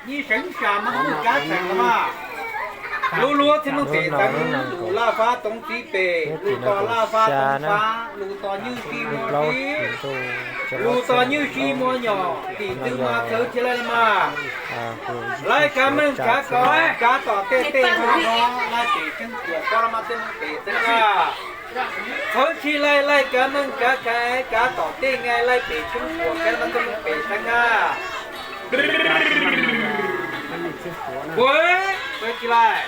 Nyiaj seev sam mas muaj kab tseem mas. Lub luab thiab meej pem xeev, lus laj fab toov txiv pem, lus tos laj fab toov fab, lus tos nywj sib muab sib, lus tos nywj sib muab nyom, tim tw mas txhawv cia laj mas. Laij kav meej kav kov, kav tom tej tej hov hov, laij pem tsheej tuam koj los mas tej meej pem xeev na. Txhawv cia laj, laij kav meej kav kov, kav tom tej ngai, laij pem tsheej tuam koj los mas tej meej pem xeev na. Puag, txhawv cia laj.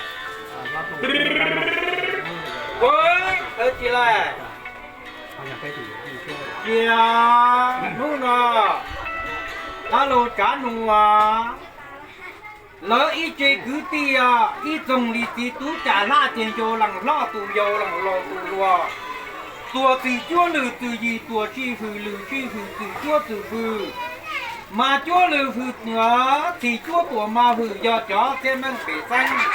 Puag, txhawv cia laj. Cia, hnub no, dab laug Tsav Nus, lawv ib tse kwv tij, ib txoog li txiv tub cas hlaj ces yau lees hlob tus yau lees laus tus hluas. Tuam txim cuab lwm txwm yim, tuam tsis hwm lwm tsis hwm txwm cuab txwm hwm. Mas cuab lwm hwm, txim cuab tuam mas hwm yog cov txhiaj meej pem xeeb.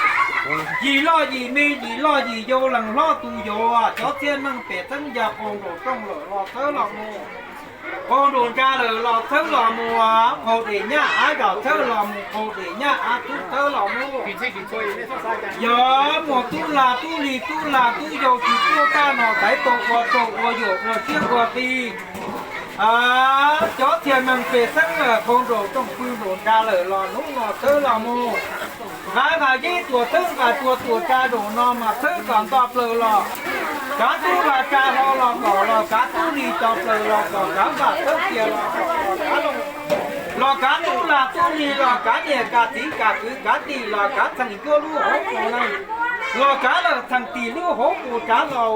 Yim loj yim me, yim loj yim yau lees hlob tus yau, cov txhiaj meej pem xeeb yog qaug nraum rooj lawm los txhawb los mus, qaug nraum ntsa lawm los txhawb los mus, qaug dej nyab av zos txhawb los mus, qaug dej nyab av tub txhawb los mus. Yog muaj tub lag tub li tub lag tub yau tsis tuaj tag no xaiv tau ua tsaug ua yuam ua siab ua qis. Cov txhiaj meej pem xeeb qaug nraum rooj pw nraum ntsa lawm los hnub no txhawb los mus. Nqa nqa yeb tuam txhawb nqa tua tuam tsa nraum no mas txhawb kom nto plaws los. Kav tub lag tsa hlo los kom los kav tub li co plaws los kom kav npam txhawb tias los kom los kav tub lag tub li los kav niam kav txiv kav kwv kav tij los kav txheem cuab lub hauv paus neeg los kav lawm txheem tim lub hauv paus tsav los.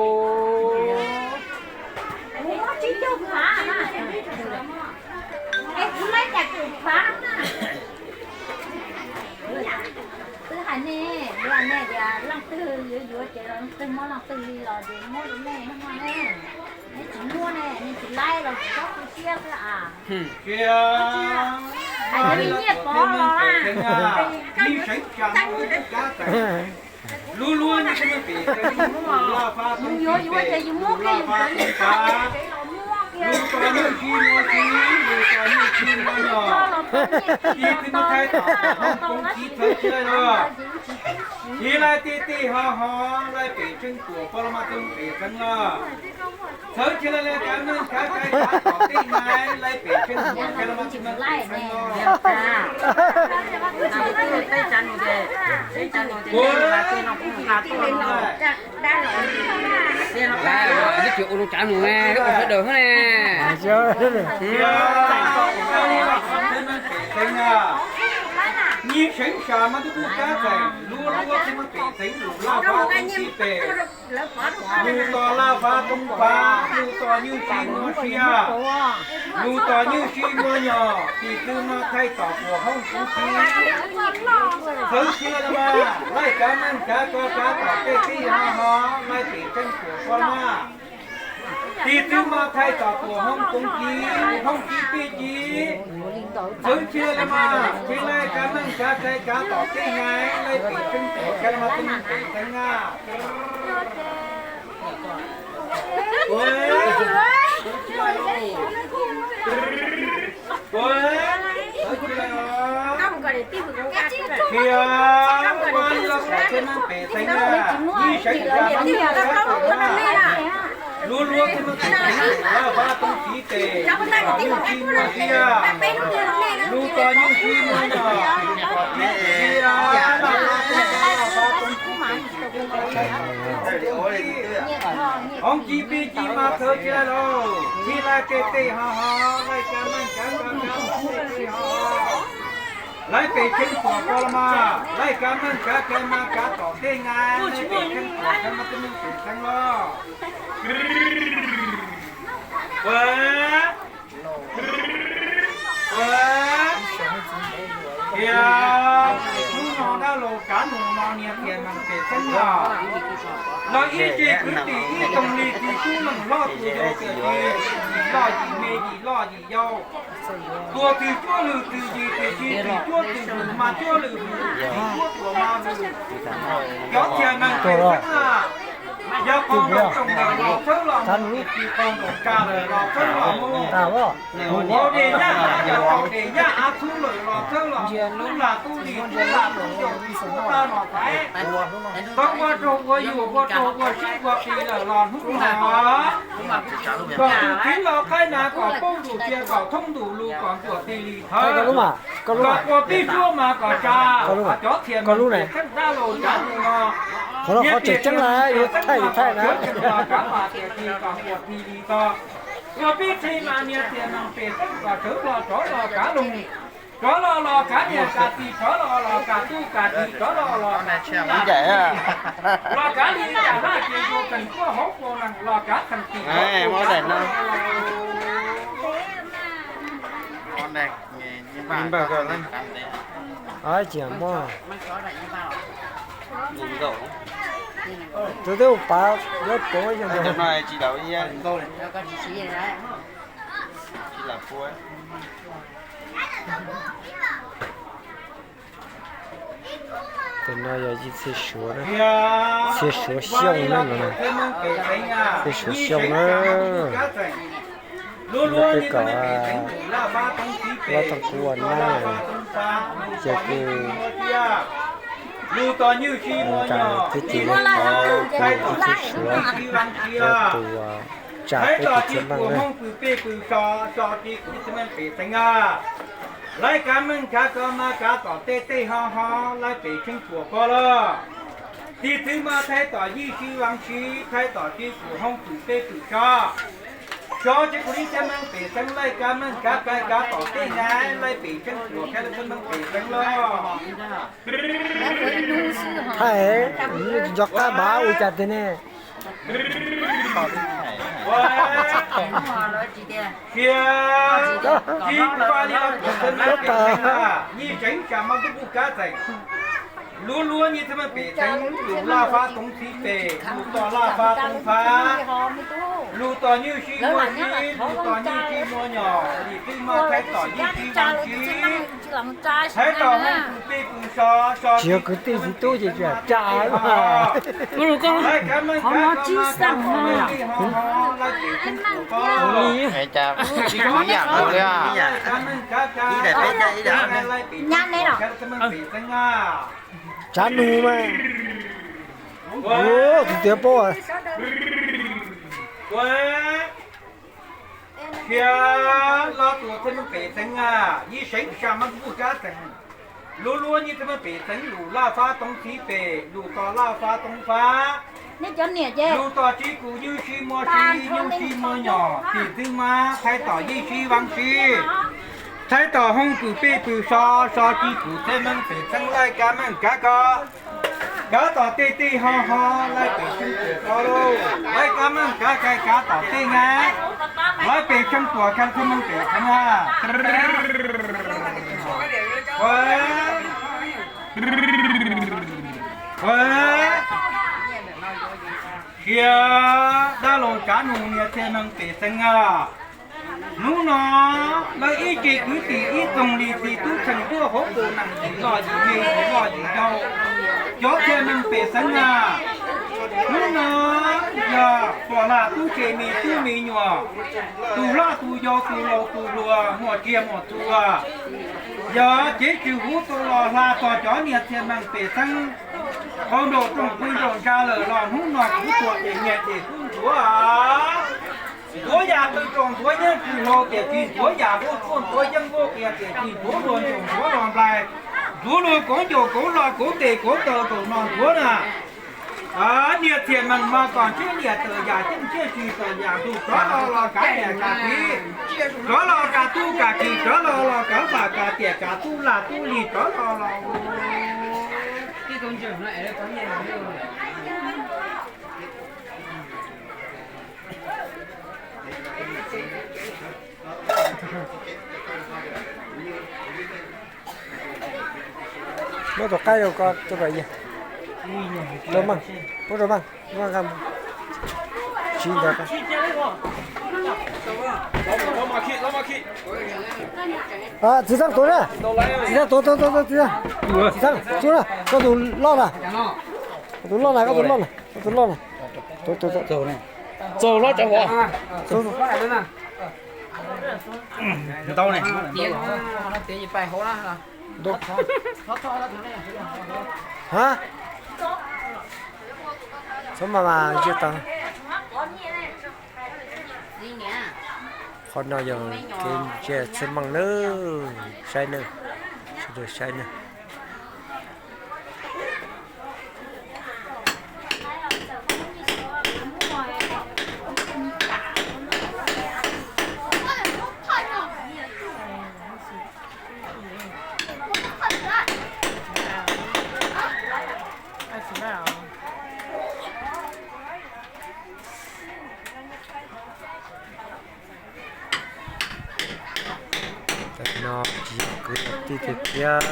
Twb hais nej, nej tias leej twg yuav yuav ces leej twg muab leej twg li los ces muab rau nej no ne. Neb tsis muab ne, neb tsis laib los tsis txhob tu siab xwb as. Hais tias nyiaj pov los, lub luab nyiaj pem, lus laj fab toov txiv pem, lus laj fab toov fab, lus tos nywj sib muab sib, lus tos nywj sib muab nyom, ib txwm muab thaij tom hoob koob txiv txhawv cia laj los. Cia laj tej tej ho ho, laij pem tsheej tuam poj los mas txhawv pem xeev los. Txhawv cia laj laij kav meej kav kov, kav tom tej ngai, laij pem tsheej tuam poj los mas txhawv pem xeev los. Ua tsav num, ua sawv daws ne. Nyiaj seev sam mas tub tub kab txeem, lub luab thiab meej pem xeev, lus laj fab toov txiv pem, lus tos laj fab toov fab, lus tos nywj sib muab sib, lus tos nywj sib muab nyom, tim tw mas thaij tom tuam hoob koob txiv. Txhawv cia laj mas, laij kav meej kav kov kav tom tej tej ho ho, laij pem tsheej tuam poj mas. Tim tw mas thaij tom tuam hoob koob txiv, hoob txiv pej ci. Txhawv cia laj mas, cia laj kav meej kav kov kav tom tej ngai, laij pem tsheej tuam poj los mas txhawv pem xeev na. Qhia, ua li los kom txhawv meej pem xeev na, nyiaj seev sam mas tub tub kab txeem na. Lub luab thiab meej pem xeev, lus laj fab toov txiv pem, lus tos nywj sib muab sib, lus tos nywj sib muab nyom, qhia, laj fab toov fab, laj fab toov txiv pem, hoob ci pej ci mas txhawv cia laj lauj, cia laj tej tej ho ho, laij kav meej kav kov kav tom tej tej ho ho. Laij pem tsheej tuam poj los mas, laij kav meej kav kov mas kav tom tej ngai, laij pem tsheej tuam poj mas txhawv meej pem xeev los. Ua, ua, tias hnub no dab laug Tsav Nus no niag txiaj meej pem xeev los, los ib tse kwv tij ib tsoom li txiv tub leej hlob tus yau tias tsis, yim loj yim me yim loj yim yau. Tuam txwm cuab lwm txwm yim, tiam sis txwm cuab txwm hwm mas cuab lwm hwm, txwm cuab tuam mas hwm. Cov txiaj meej pem xeev na, Yog qos nkaus tsoom lawm los txhawb los mus, yog tsis qos nkaus tsa lawm los txhawb los mus. Qos dej nyaj, yog qos dej nyaj av txhub lawm los txhawb los mus, tub lag tub li tub lag tub yau tsis tub tag los xaiv. Tau ua rog ua yus ua rog ua siab ua qis lawm los hnub no kom tus txiv los qaib na kom poob ntus cia kom thoob ntus lus kom ntuam tig li thawv. Kom ua pib suab mas kom tsa, cov txhiam mas txheeb dab laug tsav mus no. Qhov no qhov tseem ceeb lawm yuav thaij yuav thaij na. Kom ntuam tig li to. Ua pib txhij mas niag txiam neeg pem xeeb kom sawv los rov los kav lug. Rov los los kav niam kav txiv, rov los los kav tub kav kiv, rov los los kav tub kav kiv, los kav li kav laj ces yuav tseem tuaj hauv paus nees los kav txheem tim Tus twb ua pav yuav pov yog Tus no yog yij txhij suav na, txhij suav xyooj na no, txhij suav xyooj na. Peb kom Vaj Tooj Kub ua nab, ces kuj ua kwv tij li tus yij txhij suav, ua tus tsa peb tus txiv meej na. Laij kav meej kav koj mas kav tom tej tej ho ho, laij pem tsheej tuam koj lawm. Tiv txwv mas thaij tom yij sib vaab sib, thaij tom tsi pum hoob pwm pej pwm tso. Tso tsi pum li txiv meej pem xeeb, laij kav meej kav koj kav tom tej na, laij pem tsheej tuam koj txiv meej pem xeeb lawm. Thaij, nco qab npav ua cas tiag ne. Cia, tsi pum li txiv meej pem xeeb, yij tseev tsam mas tub kuj kav txeem. Luag luag nyiaj txiv meej pem xeeb, lug laj fab toov txhiv pem, lug tom laj fab toov fab, lug tom nywj sib muaj sib, lug tom nywj sib muaj nyom, lim twb maj thaij tom yij sib vaab sib, thaij tom hoob pwm pej pwm so, so tsis yog kwv tij txiv tub ces tsis tsa. Laij kav meej kav koj mas kav tom tej tej ho ho, laij pem tsheej tuam koj. Tsis kuv yam nkaus li. Laij kav meej kav koj, laij pem tsheej tuam koj txiv meej pem xeeb na. Tsav nug mas. Tus twg paub. Cia, loj tuam txiv meej pem xeeb na, yij seev sam mas kuj kav txeem. Luag luag nyiaj txiv meej pem xeeb, lug laj fab toov txhiv pem, lug tom laj fab toov fab, lug tom tsi pum nywj sib muaj sib, nywj sib muaj nyom, lim twb maj thaij tom yij sib vaab sib, thaij tom hoob pwm pej pwm so, so tsi pum txiv meej pem xeeb, laij kav meej kav koj, kav tom tej tej ho ho, laij pem tsheej tuam koj lauj. Laij kav meej kav koj kav tom tej na, laij pem tsheej tuam koj txiv meej pem xeeb na. Cia, dab laug kav nug niag txiv meej pem xeeb na. Hnub no lawv ib ce kwv tij ib tsoom li txiv tub txheej tuaj hauv paus nees yim loj yim me yim loj yim yau, cov txiv meej pem xeeb na. Hnub no yog pom laj tub se me tub me nyuam, tus loj tus yau tus laus tus hluas muaj tsiaj muaj txhu, yog cev tswm huv tau los hla txog cov niag txiv meej pem xeeb. Qau nraum rooj pw nraum ntsa lawm los hnub no kuv tuam ces nyias ces kub ntxuav. Ntxuav yam qw tsaus ntxuav yeeb qw hlau tiam sis ntxuav yam vuj tsuaj ntxuav yeeb vuj qias tiam sis ntxuav luag ntsaum ntxuav luag nplai, ntxuav luag kauv ncaus kauv lo kauv tes kauv taw tsaum no ntxuav na. Niag txiv meej mas kom ntshiab niam tawm yam ceeb ntshiab tsis tawm yam ntug, rov los los kav niam kav txiv, rov los kav tub kav kiv, rov los los kav fam kav tiam kav tub lag tub lig, rov los los Muab tus qaib rau koj, rau kom yig. Rau meej, muab rau meej, muab nqa mus. Siv ntawd. Txiv Xeeb tuav na, Txiv Xeeb tuav, tuav, tuav, Txiv Xeeb, Txiv Xeeb, tuav na, koj tus loj na, koj tus loj na, koj tus loj na, koj tus loj na. Txaus hlob cov huv. Ntau ne. Txhob mas mas yog tau. Qhov no yog kev ntsia txhiaj meej nawb, saib nawb, sawv daws saib nawb. Tam no tsis yog kwv yog tij tiag tiag,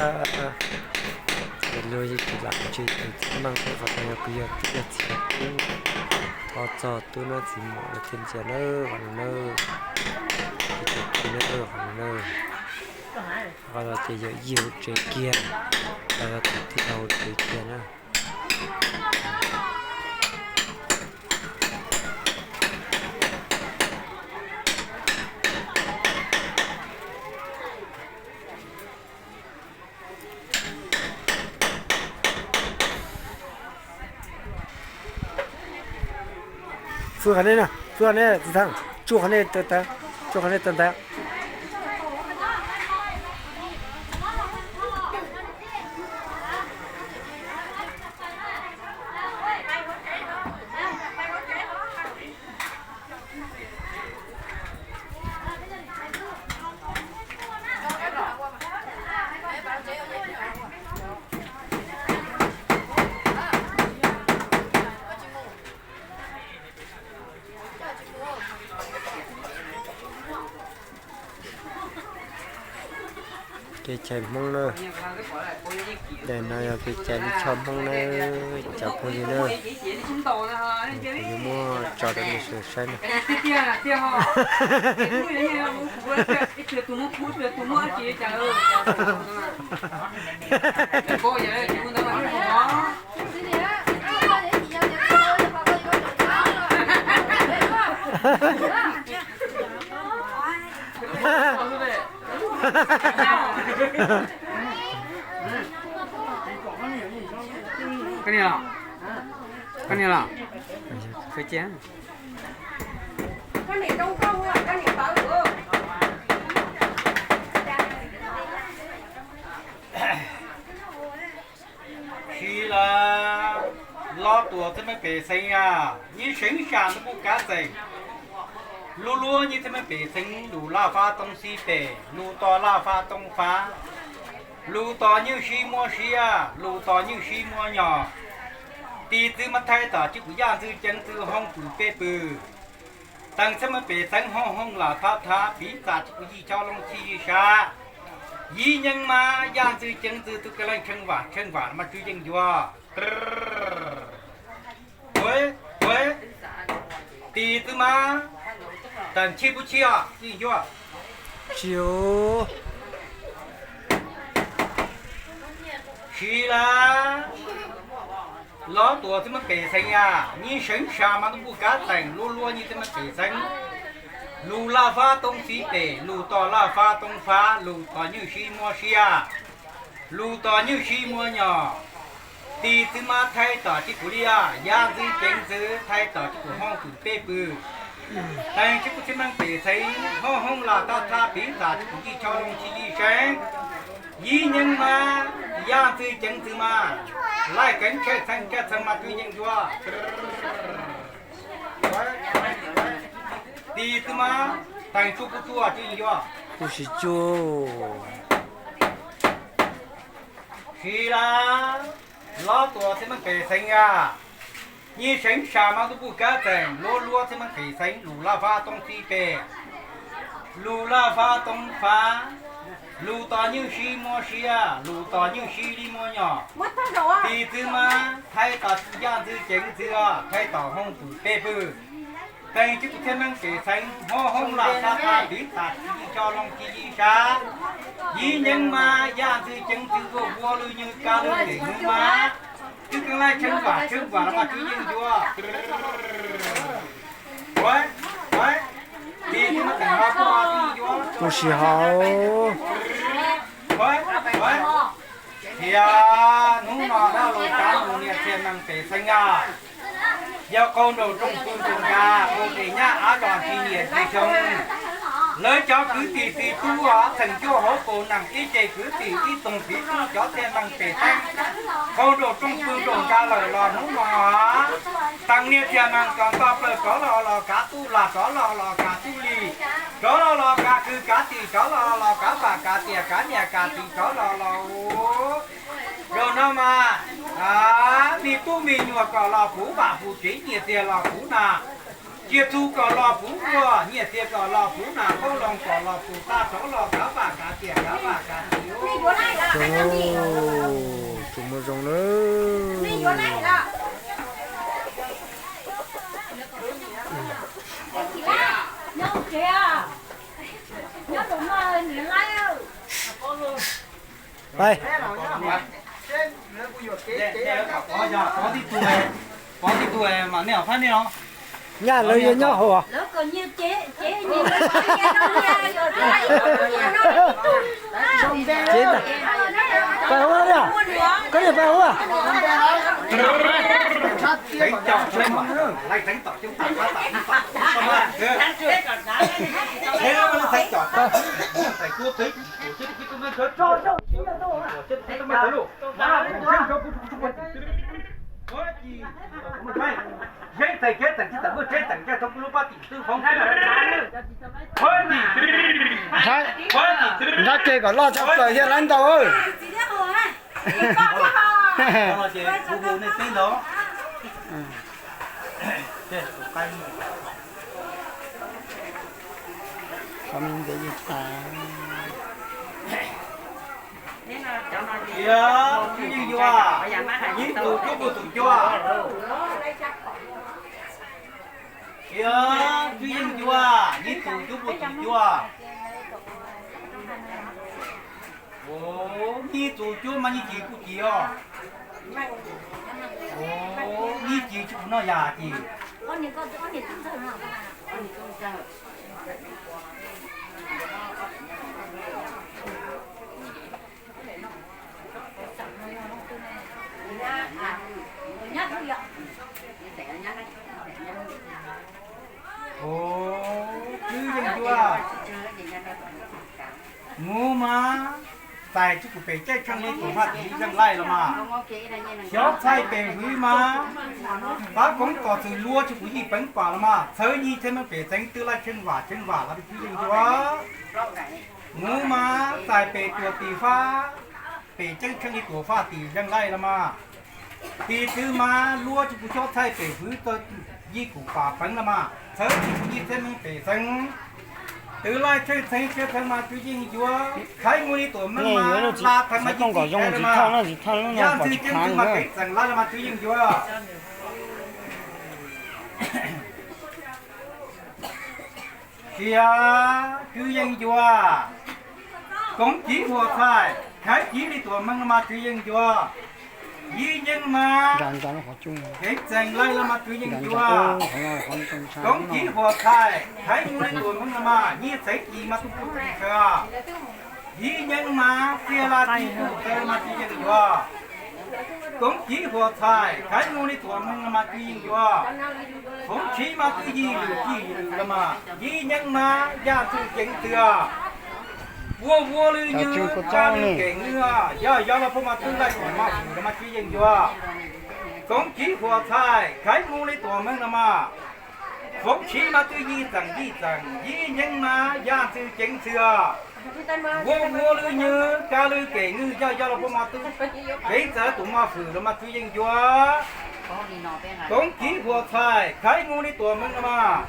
luag yeej tsis lam ntse tus txhiaj meej thiab, qhov no yog kwv yog tij yog txiv tub, thov txog tub nab txiv muam lawv thiaj ntsia nawb, qhov no nawb, tij tiag tiag nawb, qhov no nawb. Qhov no ces yog yij hauv tsev kiag, los yog tus tij laug hauv tsev kiag na. Fwj qhov nej na, fwj qhov nej txiv thaab, tsuj qhov nej tawv, tsuj qhov nej tawv ntawd. Kev chais Hmoob na, daim no yog kev chais lub choj Hmoob na, cov phooj ywg na, kuv yuav muab tso rau nej sawv daws saib na. Koj niam los? Koj niam los? Koj cia. Siv lawm, Lob Tuam txheeb meej pem xeev a, nyiaj seev sam ntuj kuj kav xeem. Lub luab nyiaj txheeb meej pem xeev, lug laj fab toob xib pem, lug to laj fab toob fab, lug to nyuj sib muab siab, lug to nyuj sib muab nyog. Tis txwv mas thaij tom tsi pum yaj ntxwg ceev txwv hoob pwm pej pwg. Teem txheeb meej pem xeev hoob hoob lam thab thab piv txam tsi pum yij chob loob chib yij sab. Yib nyeeb mas yaj ntxwg ceev txwv tug ka leej tsheej vam tsheej vam mas tswv yeej yuav. Tis txwv mas teem tshij pub tshij os yeej yuav. Siv lawm, Lob Tuam txheeb meej pem xeev a, nyiaj seev sam mas ntuj kuj kav xeem, lub luab nyiaj txheeb meej pem xeev. Lug laj fab toob xib pem, lug to laj fab toob fab, lug to nyuj sib muab siab, lug to nyuj sib muab nyog. Tis txwv mas thaij tom tsi pum liaj, yaj ntxwg ceev txwv thaij tom tsi pum hoob pwm pej pwg. Teem tsi pum txheeb meej pem xeev hoob hoob lam thab thab piv txam tsi pum yij chob loob chib yij seeb. Yib nyeeb mas yaj ntxwg ceev txwv mas laij keev tshaj txheej tshaj txheej mas tswv yeej yuav. Tis txwv mas teem tsuj pub tsuj tswv yeej yuav. Kuj siv tsuj. Siv lawm, Lob Tuam txheeb meej pem xeev a, nyiaj seev sam mas ntuj kuj kav xeem, lub luab txheeb meej pem xeev, lug laj fab toob xib pem, lug laj fab toob fab, lug to nyuj sib muab siab, lug to nyuj sib li muab nyog. Tis txwv mas thaij tom yaj ntxwg ceev txwv, thaij tom hoob pwm pej pwg. Teem tsi pum txheeb meej pem xeev hoob hoob lam thab thab piv txam tsi pum yij chob loob chib yij sab. Yib nyeeb mas yaj ntxwg ceev txwv zuaj vuab lwj nyuj kab lwj tes nyuj mas, Keeb laib tsheej vam tsheej vam los mas Tswv Yeej Ncuab. Tus sij hawm thiab hnub no dab laug Kav Mus niam txiag neeg pem xeev a, yog qaug nraum rooj pw nraum nra, qaug pem nyab av los tsis niam tsis xyoo. Lawv cov kwv tij txiv tub theem cuaj hauv paus neeg ib ce kwv tij ib toog txiv tub cov txiag neeg pem xeev, qaug nraum rooj pw nraum nra lawm los hnub no teem niam txiag neeg kom nto plaws rov los los kav tub lag, rov los los kav tub li, rov los los kav kwv kav tij, rov los los kav vaj kav tiaj kav niam kav txiv, rov los los ua. Zaum no mas me tub me nyuam kom los puv vaj puv tsev, nyiaj txiag los puv na, tsiaj txhu kom los puv nkuaj, nyiaj txiag kom los puv na, qoob loo kom los puv tag, rov los kav vaj kav tiaj kav vaj kav txiv. Tsuas muaj zoo na. Pov tib tug, pov tib tug mas nej pab nej os. Nyaj lawv yuav nyob hauv. Pais hauv, koj niam pais hauv. Yeeb txais kev txeem tsis txawm muaj tseeb txeem, txawm tau kuv lub pab tim twb foov. Nrab ces kom loj tshaj plaws thiaj laib ntau. Ib tug cuaj puas tus cuaj. Ib tug yeej cuaj, ib tug cuaj puas tus cuaj. Ib tug cuaj mas yeej ci kuj ci os. Yeej ci tsis noj yam ci. Ub, twb yeej cuaj. Mus mas, txais tsis kuv pem ceeb tsheej li tuam faj tim li zeej laij los mas. Xyov txhaij pem hwv mas, pab koob tos txwm luaj tsis kuv yij peev pam los mas, txhawv yij txheeb meej pem xeev twb laij tsheej vam tsheej vam los twb yeej cuaj. Mus mas, txais pem tuam tim faj, pem ceeb tsheej li tuam faj tim zeej laij los mas. Tim twv mas luaj tsis kuv xyov txhaij pem hwv txawm yij kuv pam peev los mas, txhawv tsis kuv yij txheeb meej pem xeev twb laij tsheej txheeb tsheej txheeb mas twb yeej cuaj. Khaiv mus li tuam meej mas, la theev mas yij txheeb los mas, yaj ntxwg ceeb ntxwv mas kev txeem laij los mas twb yeej cuaj. Tias twb yeej cuaj. Koob civ huam txhais khaiv civ li tuam meej los mas twb yeej cuaj. Yij yeej mas, kev txeem laij los mas twb yeej cuaj. Koob civ huam txhais khaiv mus li tuam meej los mas yij txheeb ci mas tub tub txheeb kawg. Yij yeej mas, txiaj laj txiv tub txheeb mas twb yeej cuaj. Koob civ huam txhais khaiv mus li tuam meej los mas twb yeej cuaj. Koob tshiv mas twb yij lwm yij lwm los mas yij yeej mas, yaj ntxwg ceev ntxwv. Vuaj vuaj lwm nyuag, tsa lwm kev nyuag, yog yog los puab mas twb laij tuam mas fwm los mas twb yeej cuaj. Koob civ huam txhais khaiv mus li tuam meej los mas, koob tshiv mas twb yij txeem yij txeem, yij yeej mas, yaj ntxwg ceev ntxwv. Vuaj vuaj lwm nyuag, tsa lwm kev nyuag, yog yog los puab mas twb, keev txawv tuam mas fwm los mas twb yeej cuaj. Koob civ huam txhais khaiv mus li tuam meej los mas,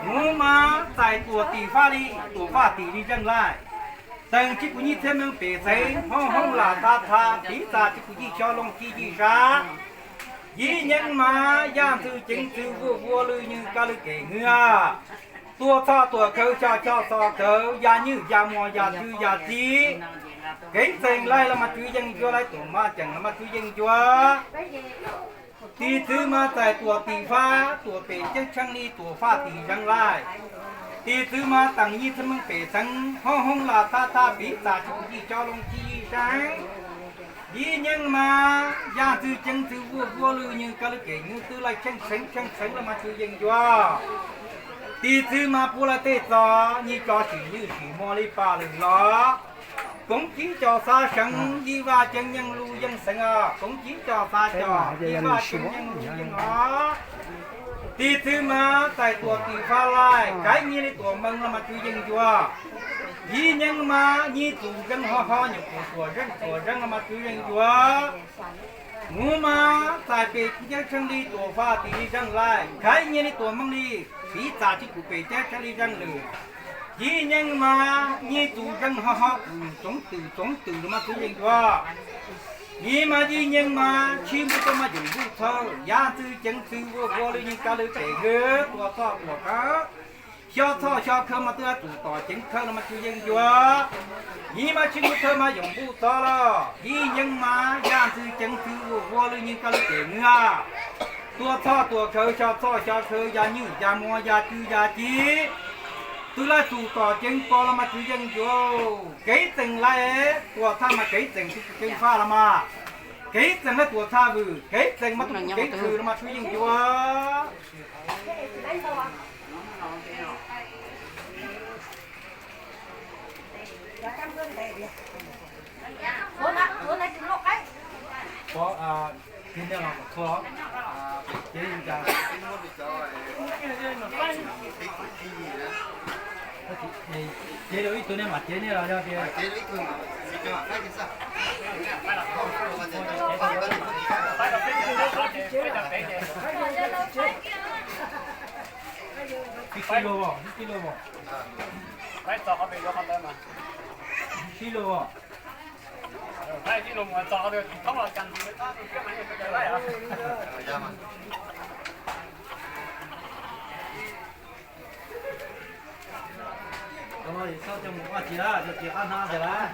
mus mas txais tuam tim faj li, tuam faj tim li zeej laij. Txeem tsis kuv yij txheeb meej pem xeev, hoob hoob lam tha tha, tiv txas tsis kuv yij xyov looj txij yij sab. Yij yeej mas, yaj ntxwg ceev ntxwv, vuaj vuaj lwm nyuag, tsa lwm kev nyuag. Tuaj txhoj tuaj khawv, xyov xyov xov khawv, yaj nyuag yaj muag, yaj ntxwg yaj txiv. Kev txeem laij los mas tswv yees ncua, laij tuam mas ceem los mas tswv yees ncua. Tis txwv mas txais tuam tim faj, tuam pem ceeb tsheej li tuam faj tis zeeg laij. Tis txwv mas teem yij txheej meej pem txheev, hoob hoob las thaj thaj piv txas tsis kum yij cov loo ci yij seeb. Yij nyeej mas yaj ntxwg ceev ntxwg vuaj vuaj lwj nyw kab lwj pem nyw twb laij tsheej txheev tsheej txheev los mas tswv yees ncua. Tis txwv mas puav laij tej txos nyij tso sim ywj sim muag li pam lwm los. Koob cib cos xav seev yij vaj ceev yeej lug yeej xeev os, koob cib cos xav cos yij vaj ceev yeej lug yeej os. Tis txwv mas txais tuam tim faj laij, kaiv nyiaj li tuam mees los mas tswv yees ncua. Yij nyeej mas nyij txus zeej ho ho nyuam qhuav tuam zeej tuam zeej los mas tswv yees ncua. Muv mas txais pem ceeb tsheej li tuam faj tis li zeeg laij, kaiv nyiaj li tuam meej li, piv txas tsis kum pem ceeb tsheej li zeeg lwm. Yij nyeej mas nyij txus zeej ho ho kum txoov twm txoov twm los mas tswv yees ncua. Yij mas yij nyeej mas tshij npuj txoj mas yoom npuj txhawj, yaj ntxwg ceev ntxwg vuaj vuaj lwj nyw kab lwj pem nyw tuam txhoj tuam khawv. Xyov txhoj xyov khawv mas twb tus tom ceev khawv los mas tswv yees ncua. Yij mas tshij npuj txhawj mas yoom npuj txhawj los, yij nyeej mas yaj ntxwg ceev ntxwg vuaj vuaj lwj nyw kab lwj pem nyw. Tuam txhoj tuam khawv, xyov txhoj xyov khawv, ya nyuj ya muag ya cw ya ci, twb laij tus tom ceev ko los mas tswv yees ncua. Kev txeem laij, tuam txhaj mas kev txeem tsis kum kev faj los mas, kev txeem laij tuam txhaj vwm, kev txeem mas tub kev khwm los mas tswv yees ncua. Cev rau ib tug nej mam cev nej los yog tias ib kis lus, ib kis lus, ib kis lus. Txhob coj mus ua ciav, cov ciav qab hnab ntawd lawm.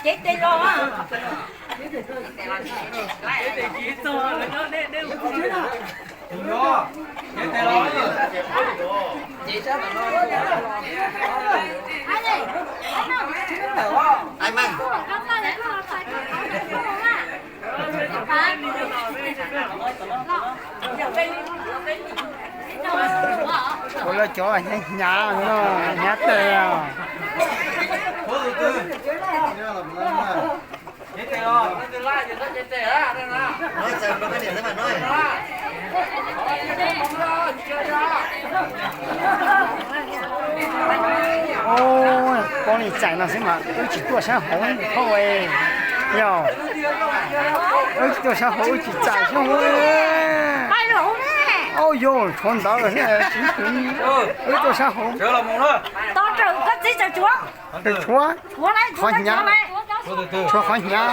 Cev tes los. Cev tes los. Ua lawv cov hnyav hnyav tes. Poob li txais no xwb mas wb tsis tuaj sab hauv thiab. Yog wb tsis tuaj sab hauv wb tsis txais thiab. Au yog tshuav ntawd thiab, wb tuaj sab hauv. Tshuav qhov hnyav, tshuav qhov hnyav.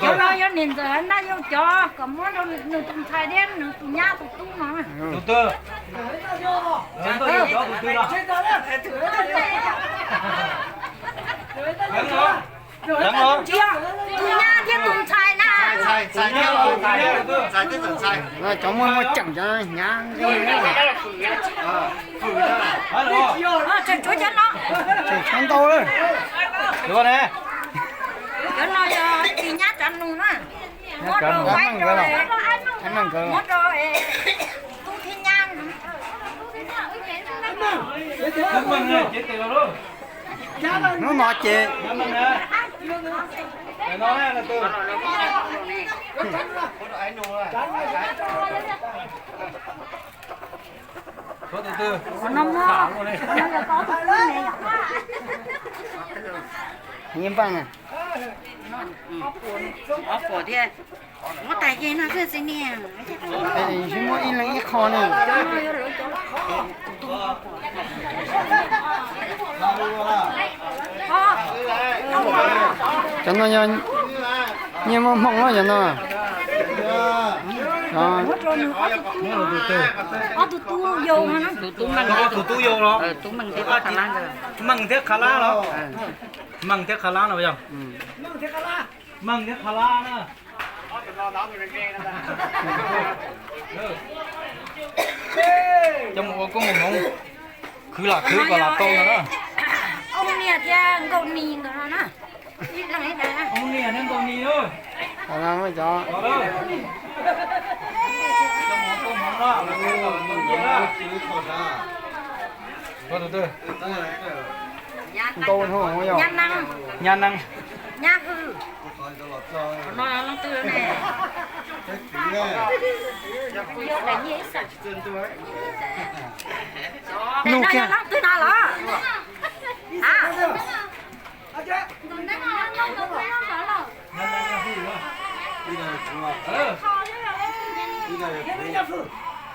Cov no yog niam ntxawm hais ntag, yog cov kom muab rau nws tus ntxhais thiab nws tus nyab tus tub no. Tus twg? Tus nyab thiab tus ntxhais na. Cov muaj muaj ceem cov hnyav. Tseem tshuav ntau. Cov no yog txiv nyab cov nus na. Muab rau, muab rau tub thiab nyab. Hnub no ces Npaj na. Ob puas thiab. Muab tais yeg no xwb txiv niam. Sib muab ib leeg ib qho ne. Cov no yog nyiaj muaj hmoo na cov no. Muab rau nws ob tug tub, ob tug tub yau no na. Tus tub Meej, tus tub yau los? Tub Meej thiab Kha Lab nkawd. Meej thiab Kha Lab los? Meej thiab Kha Lab no yog? Meej thiab Kha Lab na. Coj mus ua koob ua hmoov, khwv lam khwv kom lam tau ntag na. Ob niag thiab Nkauj Nis nkawd no na. Ob niag thiab Nkauj Nis. Ntau, Nyab Neeb, Nyab Hwj. Nug kiag leej twg no los?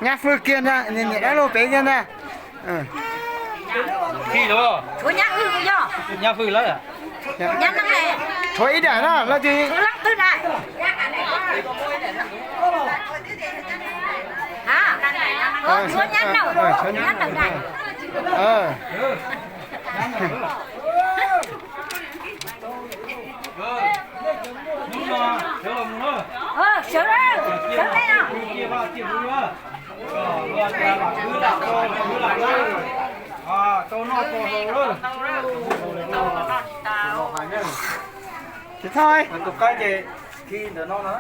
Nyab Hwj kiag ntag, niam dab laug pem kiag ntag. Tshuav Nyab Hwj yog. Nyab Hwj lawm. Tshuav ib daim na, leej twg? Tshuav leej twg daim? Tshuav Nyab Nawm, Nyab Nawm daim. Sawv, sawv daws. Tsis txhob. Tus qaib ces khi ntawm no na.